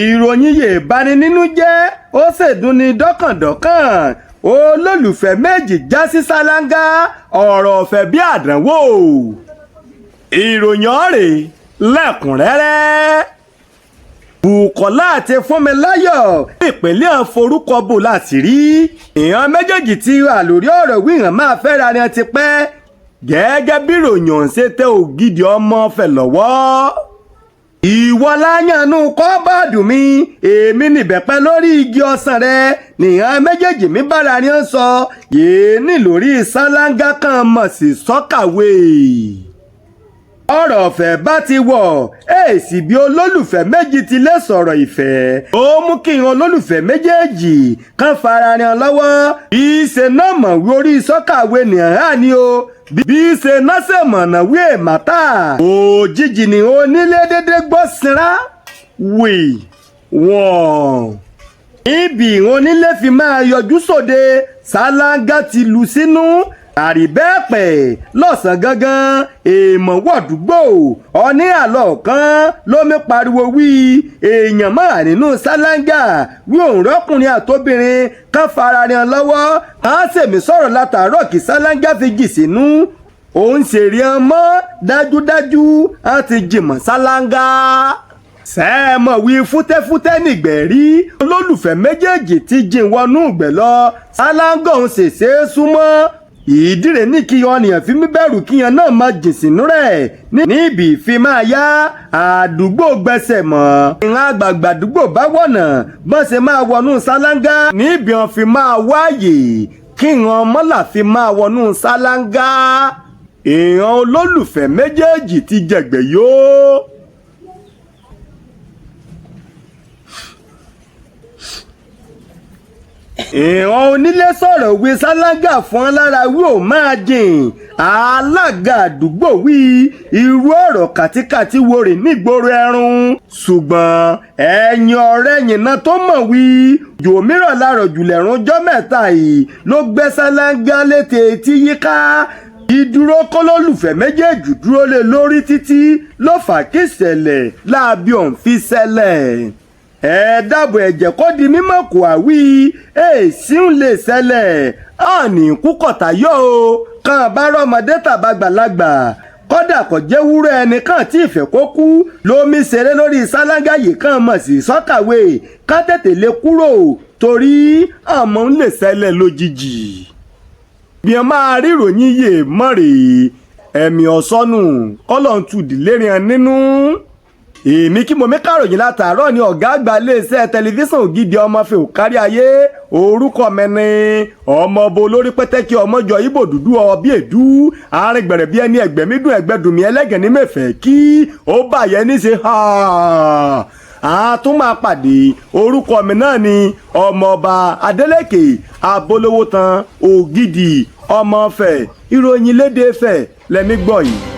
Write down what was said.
Ìròyìn yìí bani nínú jẹ́, ó ṣèdúnni dọ́kàndọ́kàn. Olólùfẹ́ méjì já sí ṣáláńgá, ọ̀rọ̀ ọ̀fẹ́ bí àdánwò. Ìròyìn ọ̀rẹ́ lẹ́kùnrẹ́rẹ́. Bùkọ́lá àti Fúnmiláyọ̀ ìpínlẹ̀ forúkọ bò láṣìírí. Ìran méjèèjì ti wà lórí ọ̀rọ̀ wíhàn máa fẹ́ra ni ti pẹ́, gẹ́gẹ́ bí ìròyìn ọ̀hún ṣe tẹ Ògidì ọmọ fẹ̀ lọ́wọ́. Ìwọ láyànnú kọ́bọ̀dù mi, èmi nìbẹ̀pẹ̀ lórí igi ọsàn rẹ, nìyẹn méjèèjì mi bára ni ó ń sọ yìí ní lórí ṣáláńgá kan mọ̀ sí sọ́kàwé. Ọ̀rọ̀ ọ̀fẹ́ bá ti wọ̀, èsì bí olólùfẹ́ méjì ti lè sọ̀rọ̀ ìfẹ́. Ó mú kí ìran olólùfẹ́ méjèèjì kan fara ran lọ́wọ́. Bí ṣe náà mọ̀ wí orí sọ́kàwé nìyẹn ni o, bí ṣe náà ṣe mọ̀nà wí èmàtà. Òjijì ni onílé dédé gbọ́ sinra wì wọ̀n. Ibi ìran onílé fi máa yọjú sóde, ṣáláńgá ti lu sínú àríbẹ́ẹ̀pẹ̀ lọ́sàn-án gangan. Èèmọ̀ wọ̀dúgbò ọ̀ní àlọ́ kan lómi pariwo wí èèyàn máa nínú ṣáláńgá wí òun rọ́kùnrin àtobìnrin kan fara rìn lọ́wọ́ kan sèmi sọ̀rọ̀ látàárọ̀ kí ṣáláńgá fi jì sínú. Òun ṣèrè ọmọ dájúdájú á ti jìmọ̀ ṣáláńgá. Sẹ́ẹ̀mọ̀ wí fútẹ́fútẹ́ nìgbẹ́ rí olólùfẹ́ méjèèjì ti jìn wọnú ìgbẹ́ lọ, ṣáláńgá òun ṣèṣe é súnmọ́. Ìdíre ní kí ọ̀nìyàn fi mí bẹ̀rù kíyan náà máa jìn sínú rẹ̀ níbi ìfi máa yá àdúgbò gbẹsẹ̀ mọ́. Ìran àgbààgbà àdúgbò bá wọ̀nà bọ́n ṣe máa wọnú ṣáláńgá níbi wọn fi máa wáàyè kí ìran mọ́là fi máa wọnú ṣáláńgá. Ìran olólùfẹ́ méjèèjì ti jẹ̀gbẹ́ yó. Ìran onílé sọ̀rọ̀ wí ṣáláńgá fún ọ lára wí ò máa jìn. Alága àdúgbò wí irú ọ̀rọ̀ kàtíkàtí wo rè nígboro ẹrun. Ṣùgbọ́n ẹ̀yìn ọ̀rẹ́ yìnyín tó mọ̀ wí jòmíràn lárọ̀ jùlẹ̀rún jọ́ mẹ́ta yìí ló gbé ṣáláńgá létè etí yíká. Ìdúró kólólùfẹ́ méjèèjì dúró lé lórí títí ló fà kí ìṣẹ̀lẹ̀ láabi òun fi ṣẹlẹ̀. Ẹ dáàbò ẹ̀jẹ̀ kó di mímọ̀ kó àwí èsì ń lè ṣẹlẹ̀ àní kúkọ̀tà yọ o kàn bá rọmọdé tàbàgbàlagbà kódà kò jẹ́ wúrọ̀ ẹnìkan tí ìfẹ́ kó kú lómi ṣeré lórí ṣáláńgá yìí kàn mọ̀ sí sọ́kàwé ká tètè lè kúrò torí àmọ́ ń lè ṣẹlẹ̀ lójijì. Bí ẹ máa rí ìròyìn yìí mọ̀ rèé, ẹ̀mí ọ̀sọ́nù kọ́lọ̀ ń tu dìlérí ẹ nínú. Èmi kí mo mí kàròyìn látàárọ̀ ni ọ̀gá àgbà iléeṣẹ́ tẹlifíṣàn Ògidì ọmọfẹ́ òkárí ayé. Orúkọ mi ni ọmọọba olórí pẹ́tẹ́kì ọmọjọ ibo dúdú ọbí èdú àárín gbẹ̀rẹ̀ bí ẹni ẹgbẹ̀mídùn ẹgbẹ̀dùnmí ẹlẹ́gẹ̀ ní mẹ́fẹ̀ẹ́ kí ó bàyẹ́ níṣe a tún máa pàdé. Orúkọ mi náà ni ọmọọba Adélékè Abolówó tan Ògidì ọmọfẹ́. Ìròyìn lédè Ifẹ̀ lẹ́mí gbọ́ yìí.